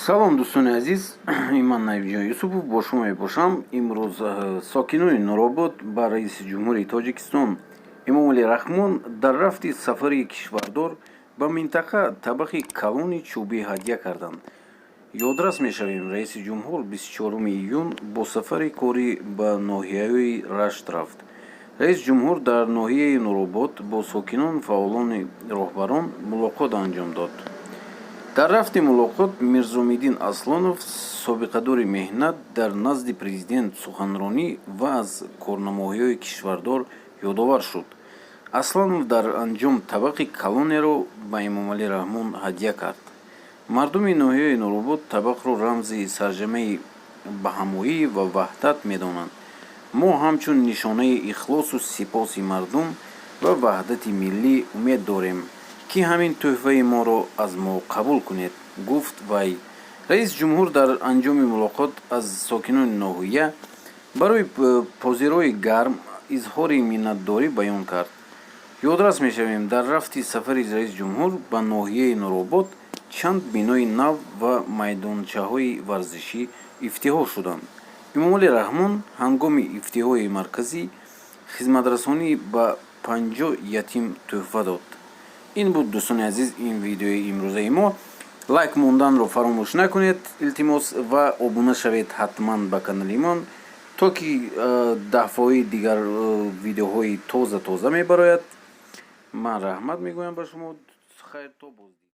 Салом, дӯстони азиз, ман Наибҷон Юсупов бо шумо мебошам. Имрӯз сокинони Нуробод ба раиси ҷумҳури Тоҷикистон Эмомалӣ Раҳмон дар рафти сафари кишвардор ба минтақа табақи калони чӯбӣ ҳадя карданд. Ёдрас мешавем, раиси ҷумҳур 24 июн бо сафари корӣ ба ноҳияҳои Рашт рафт. Раиси ҷумҳур дар ноҳияи Нуробод бо сокинон, фаъолони роҳбарон мулоқот анҷом дод. Дар рафти мулоқот Мирзомиддин Аслонов, собиқадори меҳнат, дар назди президент суханронӣ ва аз корнамоиҳои кишвардор ёдовар шуд. Асланов дар анҷом табақи калонеро ба Эмомалӣ Раҳмон ҳадя кард. Мардуми ноҳияи Нуробод табақро рамзи сарҷамъи баҳамоӣ ва ваҳдат медонанд. Мо ҳамчун нишонаи ихлосу сипоси мардум ва ваҳдати миллӣ умед дорем, ки ҳамин тӯҳфаи моро аз мо қабул кунед, гуфт вай. Раиси ҷумҳур дар анҷоми мулоқот аз сокинони ноҳия барои позирои гарм изҳори миннатдорӣ баён кард. Ёдрас мешавем, дар рафти сафари раиси ҷумҳур ба ноҳияи Нуробод чанд бинои нав ва майдончаҳои варзишӣ ифтитиҳ шуданд. Эмомалӣ Раҳмон ҳангоми ифтитиҳои маркази хизматрасонӣ ба 50 ятим тӯҳфа дод. Ин буд, дӯстони азиз, ин видеои имрӯзаи мо. Лайк монданро фаромӯш накунед, илтимос, ва обуна шавед ҳатман ба канали мон, то ки дафъаҳои дигар видеоҳои тоза тоза мебарояд. Ман раҳмат мегӯям ба шумо. Хайр, то боздид.